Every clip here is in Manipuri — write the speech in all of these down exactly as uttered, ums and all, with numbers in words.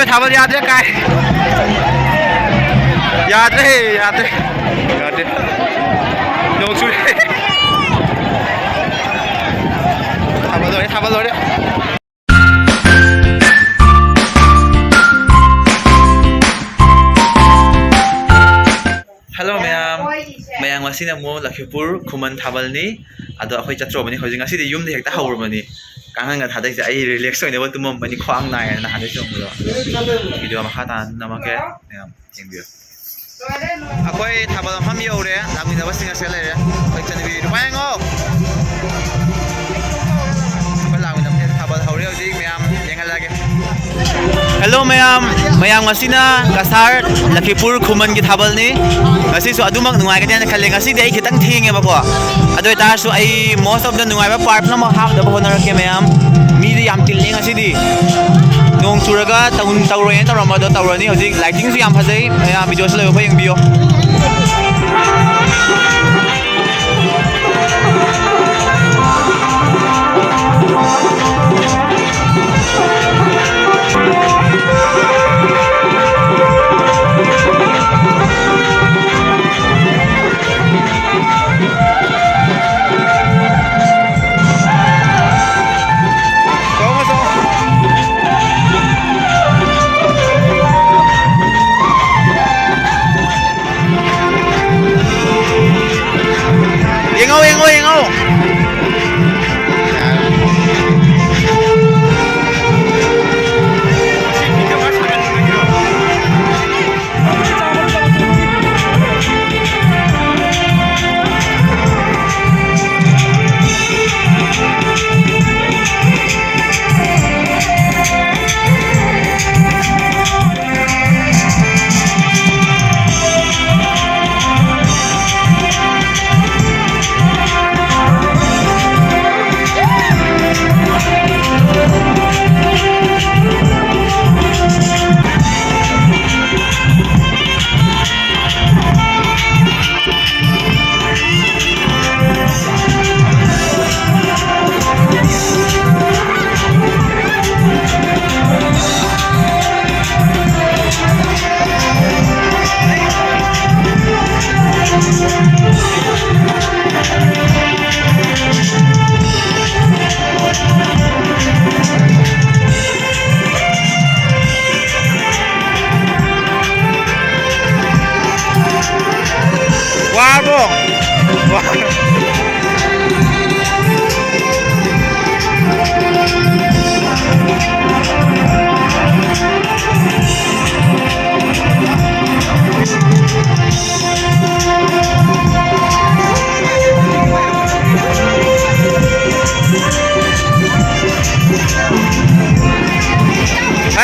ꯊꯥꯕꯜ ꯌꯥꯗ꯭ꯔꯦ ꯀꯥꯏ꯫ ꯌꯥꯗ꯭ꯔꯦ, ꯌꯥꯗ꯭ꯔꯦ꯫ ꯌꯥꯗ꯭ꯔꯦ꯫ ꯅꯣꯡ ꯆꯨꯔꯦ꯫ ꯊꯥꯕꯜ ꯂꯣꯏꯔꯦ, ꯊꯥꯕꯜ ꯂꯣꯏꯔꯦ꯫ Hello ꯃꯌꯥꯝ, ꯃꯌꯥꯝ, ꯉꯁꯤꯅ ꯑꯃꯨꯛ ꯂꯛꯈꯤꯄꯨꯔ ꯈꯨꯃꯟ ꯊꯥꯕꯜꯅꯤ꯫ ꯑꯗꯣ ꯑꯩꯈꯣꯏ ꯆꯠꯇ꯭ꯔꯣꯕꯅꯤ ꯍꯧꯖꯤꯛ꯫ ꯉꯁꯤꯗꯤ ꯌꯨꯝꯗ ꯍꯦꯛꯇ ꯍꯧꯔꯕꯅꯤ꯫ ꯀꯥꯡꯈꯟꯒ ꯊꯥꯗꯩꯁꯦ ꯑꯩ relax ꯑꯣꯏꯅꯕ ꯇꯨꯝꯃꯝꯕꯅꯤ, ꯈ꯭ꯋꯥꯡ ꯅꯥꯏꯌꯦꯅ ꯅꯍꯥꯟꯗꯩ ꯆꯣꯡꯕꯗꯣ꯫ Video ꯃꯈꯥ ꯇꯥꯅ ꯅꯝꯃꯛꯀꯦ, ꯃꯌꯥꯝ ꯌꯦꯡꯕꯤꯌꯨ꯫ ꯑꯩꯈꯣꯏ ꯊꯥꯕꯜ ꯃꯐꯝ ꯌꯧꯔꯦ, ꯂꯥꯛꯃꯤꯟꯅꯕꯁꯤꯡ ꯑꯁꯤꯗ ꯂꯩꯔꯦ꯫ ꯑꯩꯈꯣꯏ ꯆꯠꯅꯕꯤ ꯂꯨꯄꯥ ꯌꯦꯡꯉꯣ꯫ ꯑꯩꯈꯣꯏ ꯂꯥꯛꯃꯤꯟꯅꯕꯁꯤꯡ ꯊꯥꯕꯜ ꯍꯧꯔꯦ ꯍꯧꯖꯤꯛ, ꯃꯌꯥꯝ ꯌꯦꯡꯍꯜꯂꯒꯦ꯫ Hello ꯃꯌꯥꯝ, ꯃꯌꯥꯝ ꯉꯁꯤꯅ ꯀꯁꯥꯔ ꯂꯛꯈꯤꯄꯨꯔ ꯈꯨꯃꯟꯒꯤ ꯊꯥꯕꯜꯅꯤ꯫ ꯉꯁꯤꯁꯨ ꯑꯗꯨꯃꯛ ꯅꯨꯡꯉꯥꯏꯒꯅꯤ ꯍꯥꯏꯅ ꯈꯜꯂꯦ꯫ ꯉꯁꯤꯗꯤ ꯑꯩ ꯈꯤꯇꯪ ꯊꯦꯡꯉꯦꯕꯀꯣ, ꯑꯗꯨ ꯑꯣꯏꯇꯥꯔꯁꯨ ꯑꯩ most of the ꯅꯨꯡꯉꯥꯏꯕ part ꯄꯨꯝꯅꯃꯛ ꯍꯥꯞꯅꯕ ꯍꯣꯠꯅꯔꯛꯀꯦ ꯃꯌꯥꯝ꯫ ꯃꯤꯗꯤ ꯌꯥꯝ ꯇꯤꯜꯂꯦ ꯉꯁꯤꯗꯤ꯫ ꯅꯣꯡ ꯆꯨꯔꯒ ꯇꯧ-, ꯇꯧꯔꯣꯏꯅ ꯇꯧꯔꯝꯕꯗꯣ ꯇꯧꯔꯅꯤ ꯍꯧꯖꯤꯛ꯫ Lightingꯁꯨ ꯌꯥꯝ ꯐꯖꯩ꯫ ꯃꯌꯥꯝ videoꯁꯨ ꯂꯣꯏꯕ ꯌꯦꯡꯕꯤꯌꯣ꯫ ꯌꯦꯡꯉꯧ, ꯌꯦꯡꯉꯧ, ꯌꯦꯡꯉꯧ꯫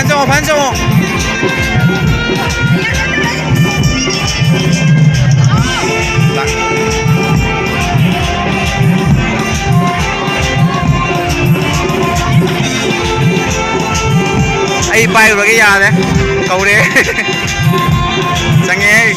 ꯐꯟ ꯆꯣꯡꯉꯣ, ꯐꯟ ꯆꯣꯡꯉꯣ꯫ ꯑꯩ ꯄꯥꯏꯔꯨꯔꯒꯦ, ꯌꯥꯔꯦ꯫ ꯀꯧꯔꯦ꯫ ꯆꯪꯉꯦ꯫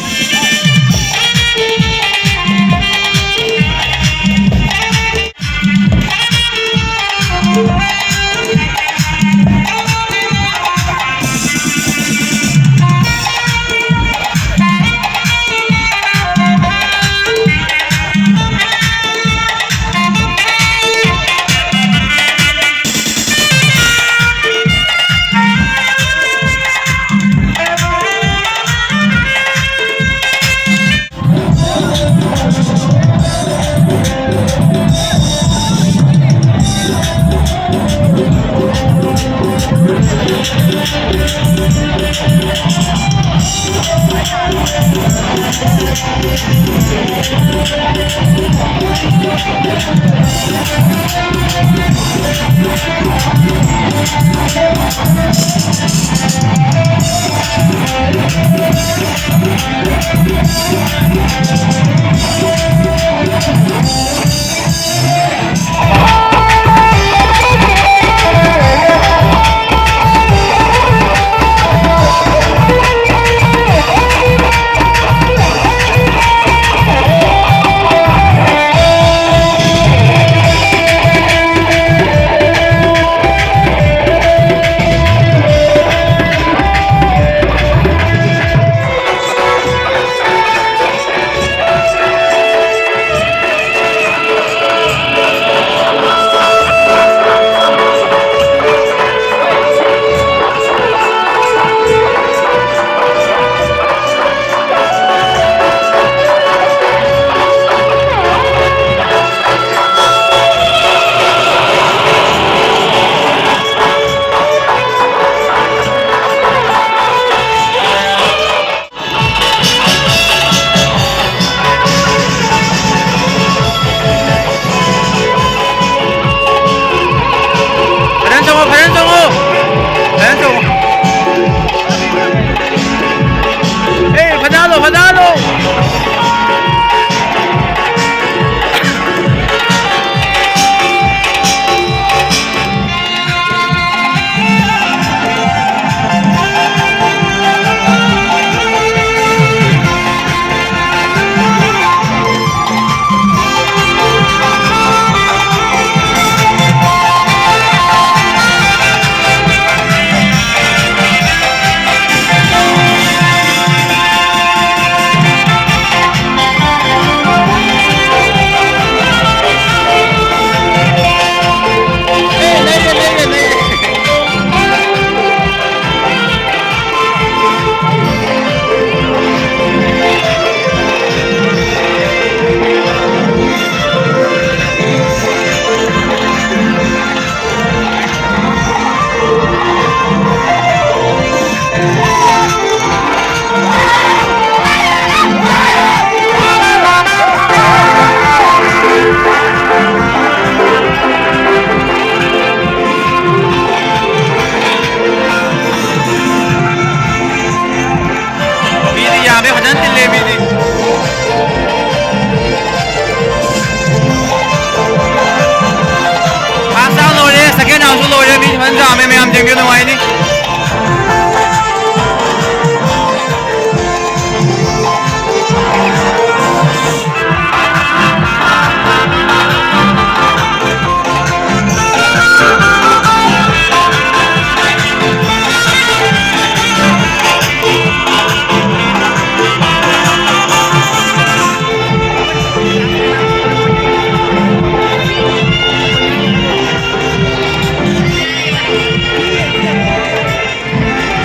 ꯅꯨꯡꯉꯥꯏꯅꯤ꯫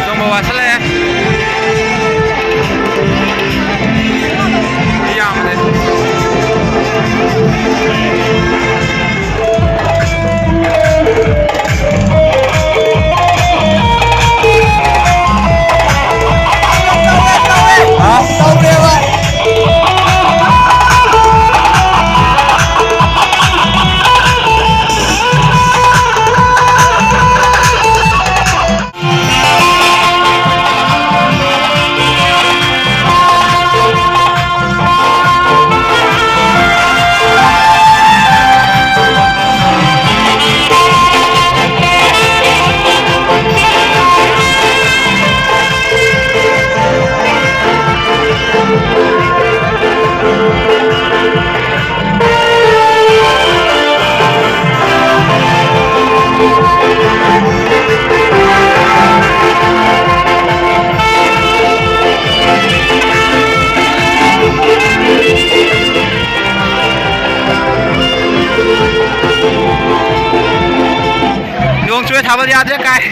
ꯆꯣꯡꯕ ꯋꯥꯠꯁꯜꯂꯛꯑꯦ꯫ ꯃꯤ ꯌꯥꯝꯗꯦ꯫ ꯅꯣꯡ ꯆꯨꯔꯦ, ꯊꯥꯕꯜ ꯌꯥꯗ꯭ꯔꯦ, ꯀꯥꯏ꯫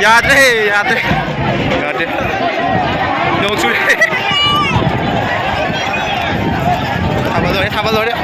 ꯌꯥꯗ꯭ꯔꯦ, ꯌꯥꯗ꯭ꯔꯦ꯫ ꯌꯥꯗ꯭ꯔꯦ꯫ ꯅꯣꯡ ꯆꯨꯔꯦ꯫ ꯊꯥꯕꯜ ꯂꯣꯏꯔꯦ, ꯊꯥꯕꯜ ꯂꯣꯏꯔꯦ꯫